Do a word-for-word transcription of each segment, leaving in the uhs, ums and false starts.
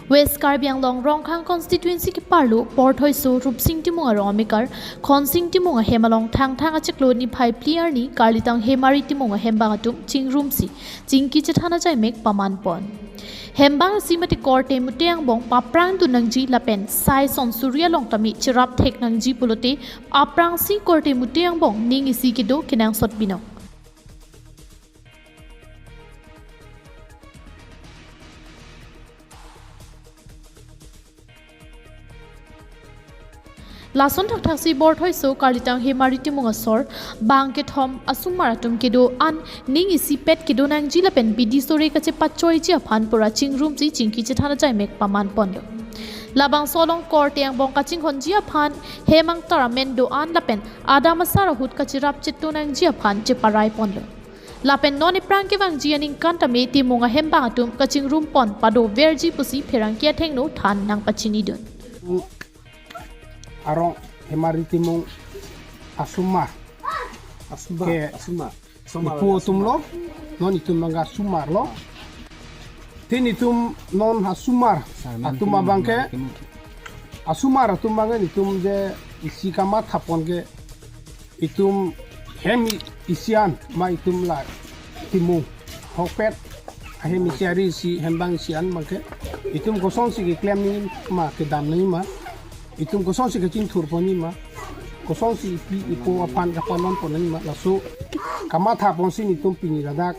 West Karbi Anglong Rongkhang constituency keparlo Porthoiso Rupsing Timung arong amekar Khonsing Timung ahem along Thangthang achiklo niphai phli arni Karlitang Hemari Timung ahembang atum chingrumsi chingki chethan ajaimek pamanpon. Hembang isi mate korte mute angbong paprangdun nangji lapen sai son suri along tame cherap thek nangji pulote aphrangsi korte mute angbong ning isi kedo kenangsot binong. Lason thakthaksi Porthoiso Karlitang Hemari Timung asor bang kethom asomar atum kedo-an ning isipet kedo nangji lapen bidi sore kachepachoiji aphan pura chingrumsi chingki chethan ajaimek pamanponlo. Labangso along korte angbong kachinghonji aphan hem angtar amen do-an lapen adam asar ahut kacherap chetong nangji aphan cheparaiponlo. Lapen non ephrang kevangji aningkan tame Timung ahembang atum kachingrumpon padoverji pusi pherangke athengno than nangpachinidun. Arong Hemari Timung asomar. Asomar, ke asomar. Asomar, ipu atum lo, non itum abang asomar lo. Te netum non asomar atum abang ke, asomar atum abang ke netum je isi kamathapon ke itum hem i-, isi an ma itum la Timung ahokpet ahem isi ari isi hembang isi an abang ke itum kosonsi keklem nangji ma kedam nangji ma, itum kosonsi kachingthurpon nangji ma, kosonsi ipi ipo aphan kapalonpon nangji ma, laso kamathaponsi netum pini ladak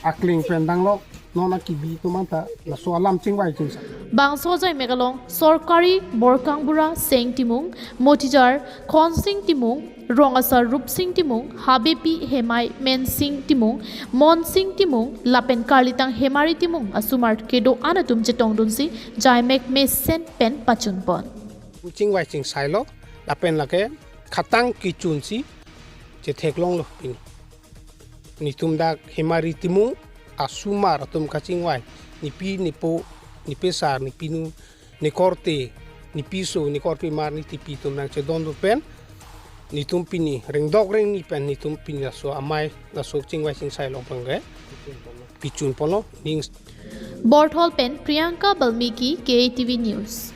akleng pen danglok non akibi atum anta laso alam chingvai chingsa. Bangso ajaimek along Sorkari Borkangbura Seng Timung, Motijar Khonsing Timung, Rong Asar Rupsing Timung, Habepi Hemai Mensing Timung, Monsing Timung lapen Karlitang Hemari Timung asomar kedo-an atum chetongdunsi jaimek mesen pen pachunpon. Chingvai chingsailo lapen lake khatang kechunsi chetheklonglo pini. Netum dak Hemari Timung asomar atum kachingvai, nepi nepo, nepesar, nepinu, nekorte, nepiso, nekorpimar, netepi atum nangchedondun pen netum pini rengdok rengni pen netum pini laso amei laso chingvai chingsailo abang ke pachunponlo ning. Borthol pen Priyanka Balmiki, K A T V News.